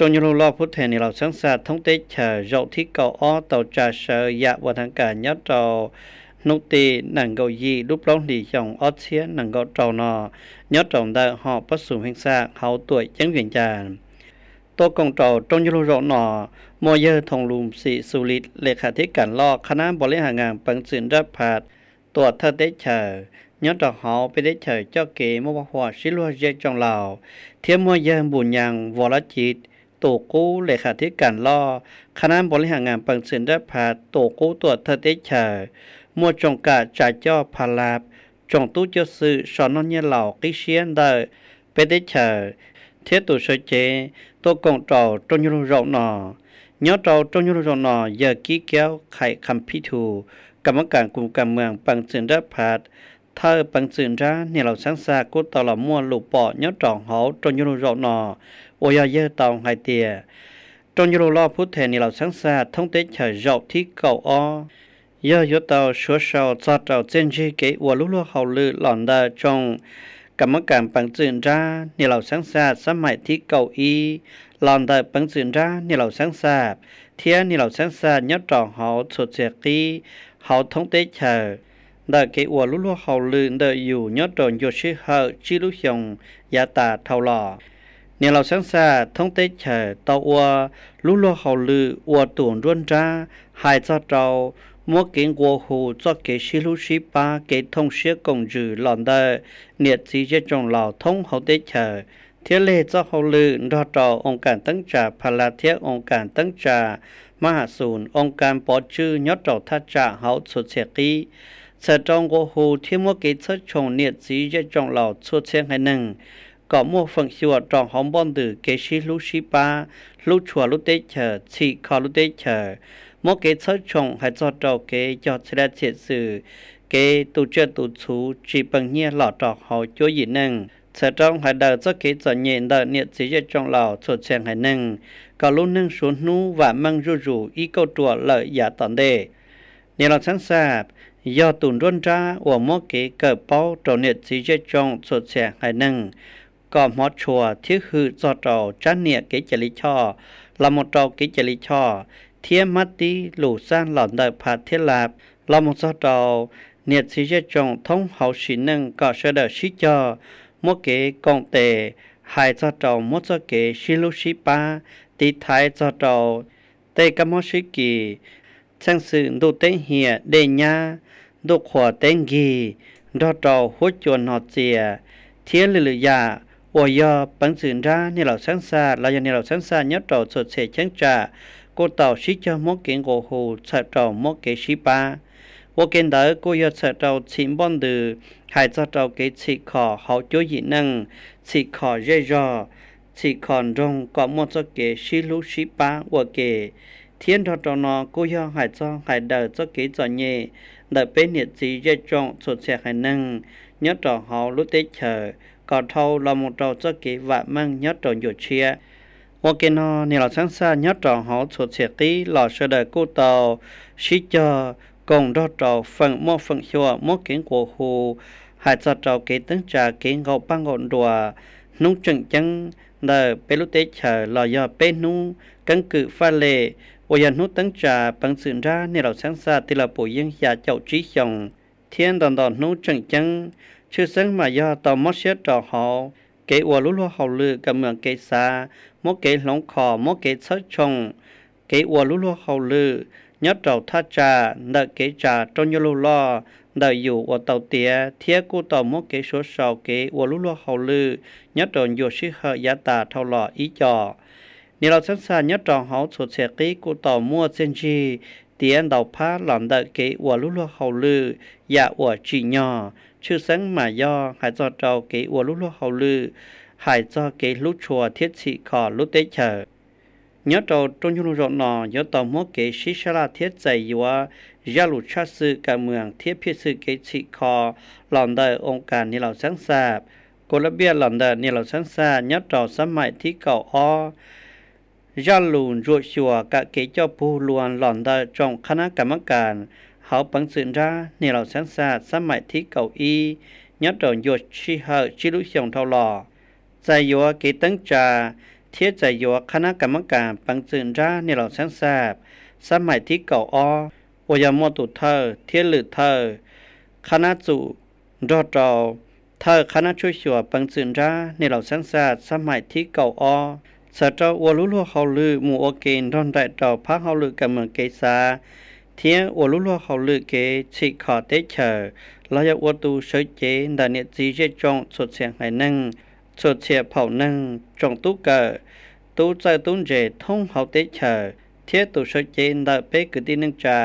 Rooj Nyuj Lug Loj Phub Thees Niam Laus Xeeb Xaj thoob teb chaws zaum thib kaum ob tau tsa sawv yam ua thaj kam nyob rau hnub tim nees nkaum yim lub plaub hlis xyoo ob txhiab nees nkaum rau no nyob rau ntawm hom Pob Xus Pheej Xaj hauv tuam ceeb Vias Cas. Tuaj koom rau rooj nyuj lug zaum no muaj yawg Thoo Lus Xim Xus Lis le kham thib kam loj qhab nab npaus li has ngas peev txwm nrab phas tuam thawj teb chaws nyob rau hauv peb teb chaws coj kev muaj vaj huam sib luag zej tsoom laus, thiab muaj yawg Npus Nyas Vos Lab Civ tus qub le kham thib kam loj qhab nab npaus li has ngas peev txwm nrab phas tus qub tuam thawj teb chaws, muaj tsoom kam tsa coj phas las, tsoom tub cuaj xwm so noj nyiaj laus qib siab ntawm peb teb chaws, thiab tus sawv cev tuaj koom rau rooj nyuj lug zaum no. Nyob rau rooj nyuj lug zaum no yawg Kib Kaub Khais Kham Phij Thus, kam mab kam kus kam mws peev txwm nrab phas thawj peev txwm nrab Niam Laus Xeeb Xaj kuj tau los muaj lus pom nyob rau hauv rooj nyuj lug zaum no uas yog yawg tau hais tias rooj nyuj lug loj Phub Thees Niam Laus Xeeb Xaj thoob teb chaws zaum thib kaum ob yog yuav tau suav sau txog rau txiaj ntsig kev ua lub luag hauj lwm los ntawm tsoom kam mab kam peev txwm nrab Niam Laus Xeeb Xaj xab maim thib kaum ib, los ntawm peev txwm nrab Niam Laus Xeeb Xaj thiab Niam Laus Xeeb Xaj nyob rau hauv txhua txhia qib hauv thoob teb chaws ntawm kev ua lub luag hauj lwm ntawm yus nyob rau ncua sij hawm tsib lub xyoo yav tas dhau los. Niam Laus Xeeb Xaj thoob teb chaws tau ua lub luag hauj lwm ua tus nruab nrab hais txog rau muab kev nqua hu txoj kev sib hlub sib pab kev thooj siab koom ntsws los ntawm niam txiv zej tsoom laus thoob hauv teb chaws, thiab leg txoj hauj lwm nrog rau oo kas teeb tsa phas las thiab oo kas teeb tsa mab has xus, oo kas pov tswj nyob rau thaj tsam hauv txhua txhia qib, txhawm rau nqua hu thiab muab kev txhawb tshooj niam txiv zej tsoom laus txhua txhia haiv neeg kom muaj feem xyuam rau hauv npoj ntws kev sib hlub sib pab, hlub tshua lub teb chaws, txhim kho lub teb chaws, muab kev txhawb tshooj hais txog rau kev cog txhia laj txhia xwm, kev tu tsiaj tu txhuv tsis peem nyiaj los rau hauv cuab yim neej, txhawm rau hais daws txoj kev txom nyem ntawm niam txiv zej tsoom laus txhua txhia haiv neeg kom lub neej suav hnub vam meej zuj zus ib kauj ruam lawm yav tom ntej. Niam Laus Xeeb Xaj yog tus nruab nrab uas muab kev kawm paub rau niam txiv zej tsoom txhua txhia haiv neeg kom hmov tshua thiab hwm txog rau tsab niam kev cai li choj los mus rau kev cai li choj, thiab mab tib lus xaj los ntawm phas thiab las los mus txog rau niam txiv zej tsoom thoob hauv sim neej kom sawv daws sib cog muab kev koom tes hais txog rau muab txoj kev sib hlub sib pab tiv thaiv txog rau tej kab mob sib kis, txheej xwm ntuj teb hiam dej nyab, ntuj qhuas teb nkig, nrog rau huab cua no txias, thiab lwm lwm yam uas yog peev txwm nrab Niam Laus Xeeb Xaj los yog Niam Laus Xeeb Xaj nyob rau txhua txhia cheeb tsam kuj tau sib cog muab kev nqua hu txhawm rau muab kev sib pab. Ua ke ntawd kuj yog txhawm rau txhim npoj ntws hais txog rau kev txhim kho hauv cuab yim neej, txhim kho zej zog, txhim kho nroog kom muaj txoj kev sib hlub sib pab ua ke, thiab nrog rau no kuj yog hais txog hais daws txoj kev txom nyem ntawm peb niam txiv zej tsoom txhua txhia haiv neeg nyob rau hauv lub teb chaws kom dhau los mus rau txoj kev vam meej nyob rau ncua tshiab. Ua ke no Niam Laus Xeeb Xaj nyob rau hauv txhua txhia qib los sawv daws kuj tau sib cog koom nrog rau feem muaj feem xyuam muab kev nqua hu hais txog rau kev teeb tsa kev nqaum paj nqaum nruas hnub tseem ceeb ntawm peb lub teb chaws los yog peb hnub keeb kwm faj lem uas yog hnub teeb tsa peev txwm nrab Niam Laus Xeeb Xaj tij laug Pum Yeeb xya caum tsib xyoos, thiab ntau ntau hnub tseem ceeb, tshwj xeeb mas yog tau mob siab rau hauv kev ua lub luag hauj lwm kam mws kev xav, muab kev hloov kho, muab kev txhawb tshooj kev ua lub luag hauj lwm nyob rau thaj tsam ntawm kev tsa rooj nyuj lug loj ntawm yus uas tau tiav, thiab kuj tau muab kev suav sau kev ua lub luag hauj lwm nyob rau ncua sij hawm yav tas dhau los ib co. Niam Laus Xeeb Xaj nyob rau hauv txhua txhia qib kuj tau muaj txiaj ntsig tiav ntau phab los ntawm kev ua lub luag hauj lwm yam uas tsim nyog, tshwj xeeb mas yog hais txog rau kev ua lub luag hauj lwm, hais txog kev hlub tshua thiab txhim kho lub teb chaws. Nyob rau rooj nyuj lug zaum no yuav tau muab kev sib sab laj thiab txais yuav zaj lus tshaj xwm kam mws thiab phiaj xwm kev txhim kho los ntawm oo kas Niam Laus Xeeb Xaj, kuv lab piaj los ntawm Niam Laus Xeeb Xaj nyob rau xab maim thib kaum ob, zaj lus ntsuam xyuas kam kev coj pug luas los ntawm tsoom qhab nab kam mab kas hauv peev txwm nrab Niam Laus Xeeb Xaj xab maim thib kaum ib nyob rau ncua sij hawm tsib lub xyoos dhau los, txais yuav kev teeb tsa thiab txais yuav qhab nab kas mab kas peev txwm nrab niam laus xeeb xaj xab maim thib kaum ob, uas yog muaj tus thawj thiab lwm thawj qhab nab txum nrog rau thawj qhab nab tshuaj xyuas peev txwm nrab niam laus xeeb xaj xab maim thib kaum ob, txhawm rau ua lub luag hauj lwm mus ua ke nrog nraim rau phab hauj lwm kam meem kev xav, thiab ua lub luag hauj lwm kev txhim kho teb chaws los yog ua tus sawv cev ntawm niam txiv zej tsoom txhua txhia haiv neeg, txhua txhia phaum neeg, tsoom tub kawm, tub txawj tub ntse thoob hauv teb chaws, thiab tus sawv cev ntawm peb kwv tij neej tsa,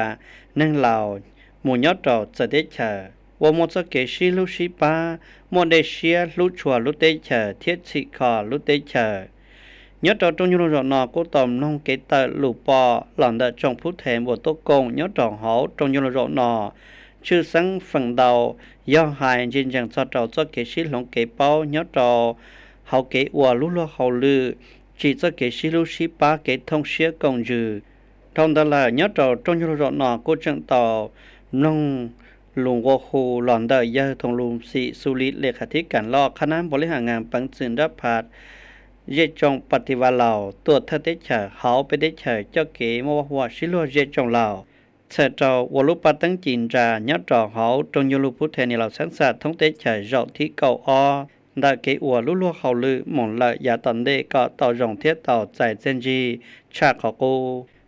neeg laus mus nyob rau txawv teb chaws, ua muaj txoj kev sib hlub sib pab, muaj dej siab hlub tshua lub teb chaws thiab txhim kho lub teb chaws. Nyob rau rooj nyuag luag zaum no kuj tau mloog kev tawm lus pom los ntawm tsoom phub thev npuas tuaj koom nyob rau hauv rooj nyuag luag zaum no, tshwj xeeb feem ntau yog hais ntsis ntsees txog rau txoj kev sib hloov kev paub nyob rau hauv kev ua lub luag hauj lwm, tsim txoj kev sib hlub sib pab kev thooj siab koom ntsws. Dhau ntawd lawm nyob rau rooj nyuag luag zaum no kuj tseem tau mloog lus nqua hu los ntawm yawg Thoos Lus Xim Xus Lis le khas thib kas loj qhab nab npau li has ngas peev txwm nrab phav zej tsoom pas tis vas laus tuam thawj teb chaws hauv peb teb chaws coj kev muaj vaj huam sib luag zej tsoom laus, txhawm rau ua lub paj teeb ci ntsa nyob rau hauv rooj nyuag luag phub thev niam laus xeeb xaj thoob teb chaws zaum thib kaum ob ntawm kev ua lub luag hauj lwm mus lawm yav tom ntej kom tau zoo thiab tau txais txiaj ntsig tshaj qhov qub.